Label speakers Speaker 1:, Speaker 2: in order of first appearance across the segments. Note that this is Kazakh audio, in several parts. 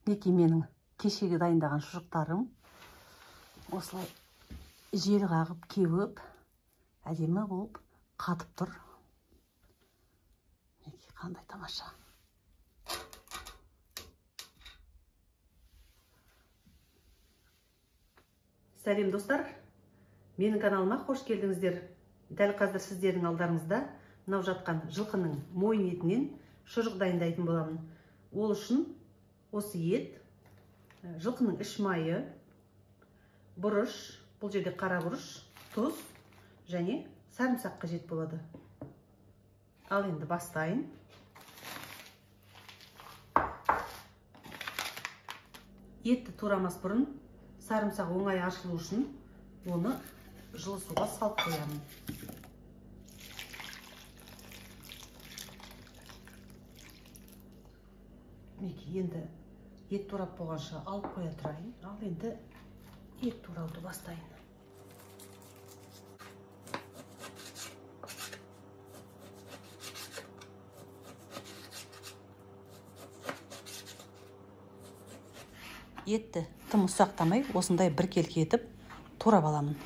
Speaker 1: Мінекей менің кешегі дайындаған шұжықтарым осылай жел қағып кеуіп әдемі болып қатып тұр. Мінекей қандай тамаша. Сәлем достар, менің каналыма қош келдіңіздер. Дәл қазір сіздердің алдарыңызда мынау жатқан жылқының мойын етінен шұжық дайындайтын боламын. Ол үшін осы ет, жылқының іш майы, бұрыш, бұл жерде қара бұрыш, тұз және сарымсақ қажет болады. Ал енді бастайын. Етті турамас бұрын сарымсақ оңай ашылу үшін оны жылы суға салып қоямын. Мінекей енді ет турап болғанша алып қоя тұрайын. Ал енді ет турауды бастайын. Етті тым ұсақтамай осындай біркелкі етіп турап аламын.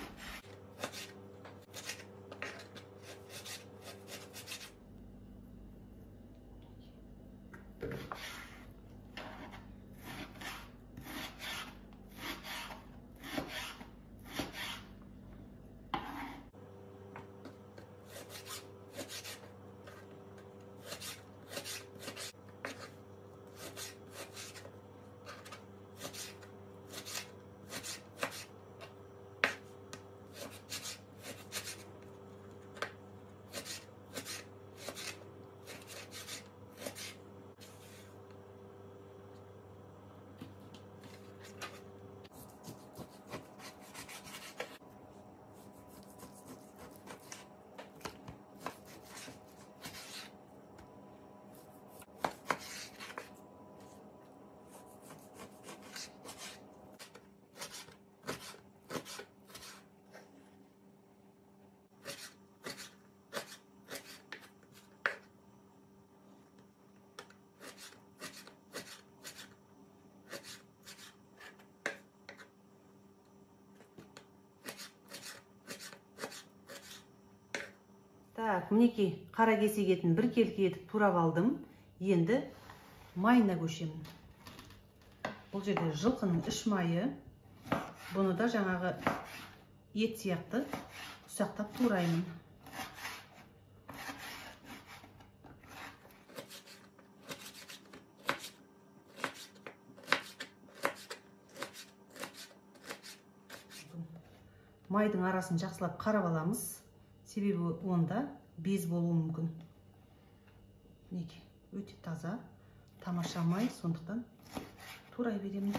Speaker 1: Так, мінекей қара кесек етін біркелкі етіп турап алдым. Енді майына көшемін. Бұл жерде жылқының іш майы. Бұны да жаңағы ет сияқты ұсақтап тураймын. Майдың арасын жақсылап қарап аламыз. Себебі онда без болуы мүмкін. Мінекей, өте таза, тамаша май, сондықтан турай беремін.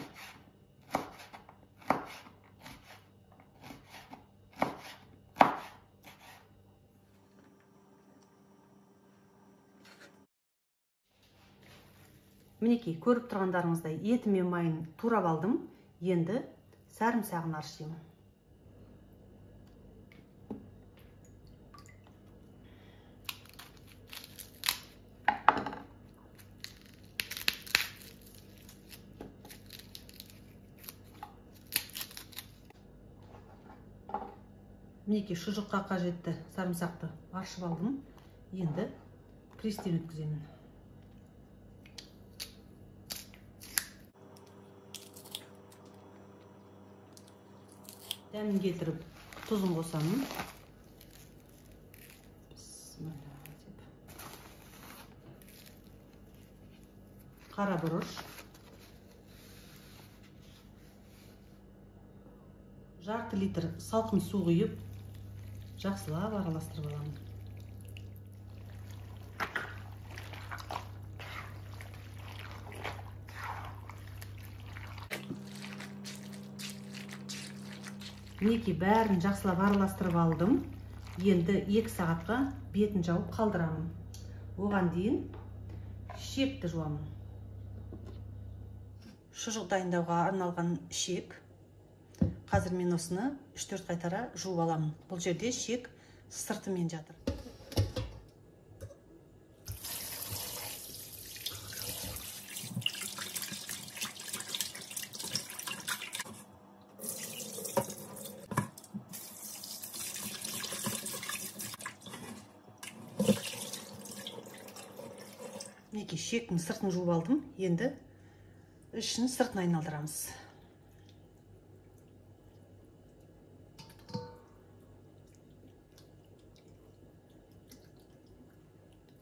Speaker 1: Мінекей, көріп тұрғандарыңыздай еті мен майын турап алдым. Енді сарымсағын аршимын. Мінекей шұжыққа қажетті сарымсақты аршып алдым. Енді пресстен өткіземін. Дәмін келтіріп тұзын қосамын. Бісміллә деп. Қара бұрыш. Жарты литр салқын су құйып жақсылап араластырып аламын. Мінекей бәрін жақсылап араластырып алдым. Енді 2 сағатқа бетін жауып қалдырамын. Оған дейін шекті жуамын. Шұжық дайындауға арналған шек. Қазір мен осыны 3-4 қайтара жуып аламын. Бұл жерде шек сыртымен жатыр. Мінекей, шектің сыртын жуып алдым. Енді ішін сыртын айналдырамыз.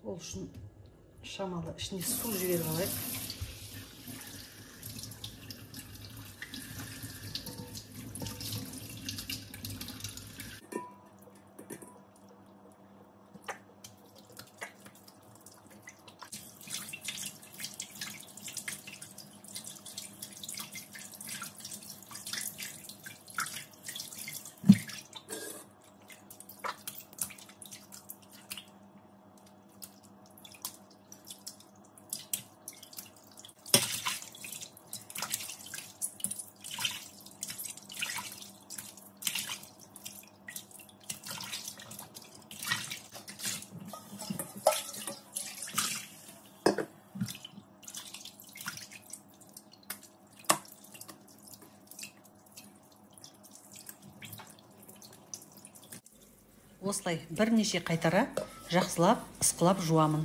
Speaker 1: Ол үшін шамалы ішіне су жіберіп алайық. Осылай бірнеше қайтара жақсылап ысқылап жуамын.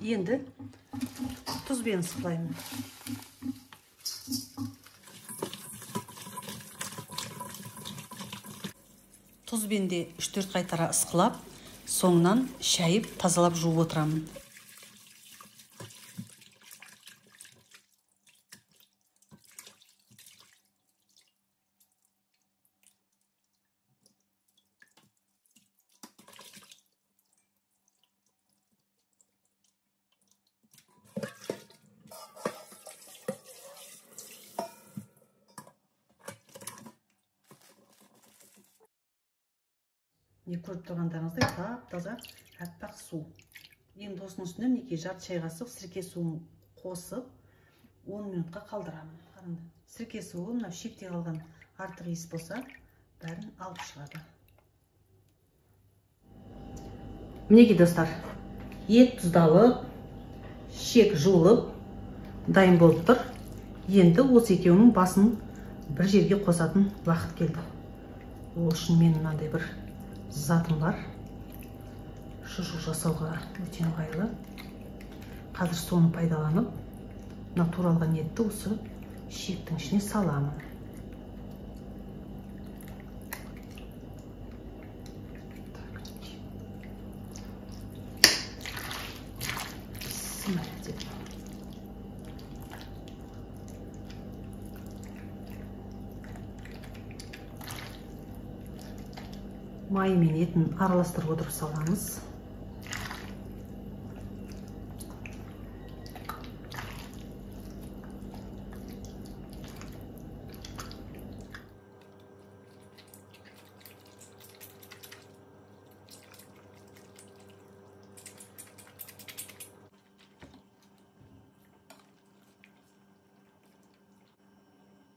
Speaker 1: Енді тұзбен ысқылаймын. Тұзбен де 3-4 қайтара ысқылап, соңынан шайып, тазалап жуып отырамын. Не көріп тұрғандарыңыздай тап-таза аппақ су. Енді осының үстіне мінекей жарты шай қасық сірке суын қосып 10 минутқа қалдырамын. Қараңдар, сірке суы мынау шекте қалған артық иіс болса, бәрін алып шығады. Мінекей достар, ет тұздалып, шек жуылып, дайын болып тұр. Енді осы екеуінің басын бір жерге қосатын уақыт келді. Ол үшін мен мынандай бір затым бар. Шұжық жасауға өте ыңғайлы. Қазір соны пайдаланып, мына туралған етті осы шектің ішіне саламын. Майы мен етін араластырып отырып саламыз.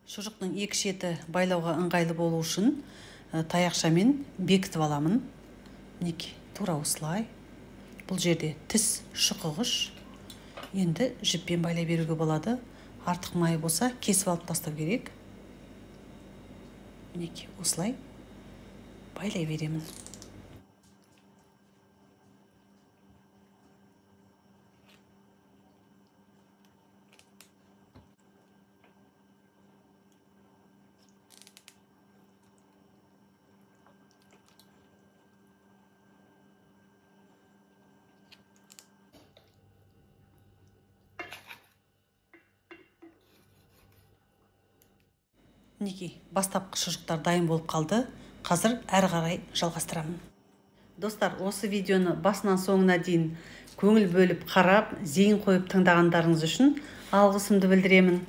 Speaker 1: Шұжықтың екі шеті байлауға ыңғайлы болу үшін таяқшамен бекітіп аламын. Мінекей, тура осылай. Бұл жерде тіс шұқығыш. Енді жіппен байлай беруге болады. Артық майы болса кесіп алып тастау керек. Мінекей, осылай байлай беремін. Мінекей, бастапқы шұжықтар дайын болып қалды. Қазір әрі қарай жалғастырамын. Достар, осы видеоны басынан соңына дейін көңіл бөліп қарап, зейін қойып тыңдағандарыңыз үшін алғысымды білдіремін.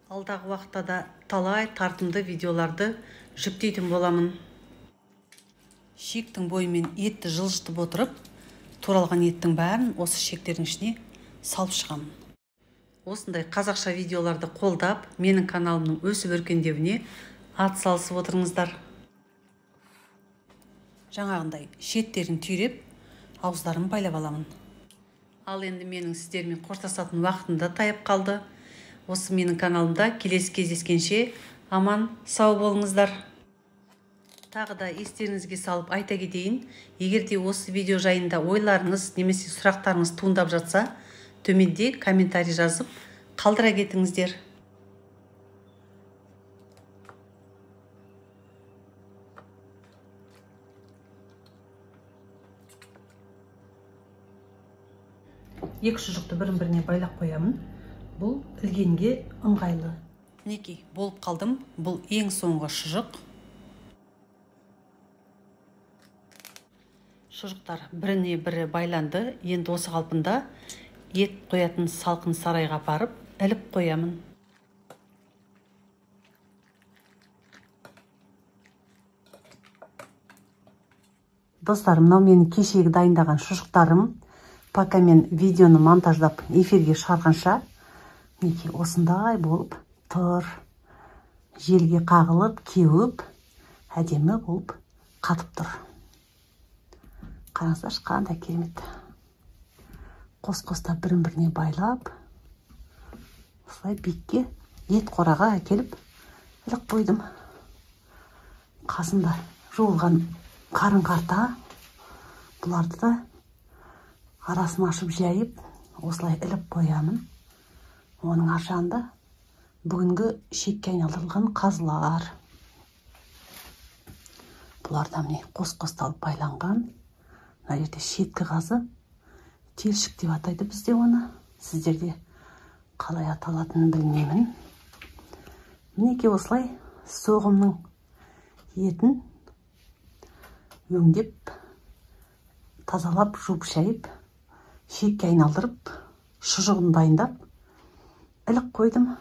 Speaker 1: Алдағы уақытта да талай тартымды видеоларды жүктейтін боламын. Шектің бойымен етті жылжытып отырып, туралған еттің бәрін осы шектердің ішіне салып шығамын. Осындай қазақша видеоларды қолдап, менің каналымның өсіп өркендеуіне ат салысып отырыңыздар. Жаңағындай шеттерін түйреп, ауыздарын байлап аламын. Ал енді менің сіздермен қоштасатын уақытым да таяп қалды. Осы менің каналымда келесі кездескенше аман сау болыңыздар. Тағы да естеріңізге салып айта кетейін, егер де осы видео жайында ойларыңыз немесе сұрақтарыңыз туындап жатса, төменде комментарий жазып қалдыра кетіңіздер. Екі шұжықты бірін-біріне байлап қоямын. Бұл ілгенге ыңғайлы. Мінекей, болып қалдым. Бұл ең соңғы шұжық. Шұжықтар біріне бірі байланды. Енді осы қалпында ет қоятын салқын сарайға апарып іліп қоямын. Достар, мынау менің кешегі дайындаған шұжықтарым. Пока мен видеоны монтаждап эфирге шығарғанша, мінекей осындай болып тұр. Желге қағылып, кеуіп, әдемі болып қатып тұр. Қараңыздаршы, қандай керемет. Қос-қостап бірін-біріне байлап, осылай биікке ет қораға әкеліп іліп қойдым. Қасында жуылған қарын қарта, бұларды да арасын ашып жайып, осылай іліп қоямын. Оның ар жағында бүгінгі шекке айналдырылған қазылар. Бұлар да міне қос-қосталып байланған. Мына жерде шеткі қазы, телшік деп атайды бізде оны. Сіздерде қалай аталатынын білмеймін. Мінекей осылай соғымның етін өңдеп, тазалап, жуып шайып, шекке айналдырып, шұжығын дайындап іліп қойдым.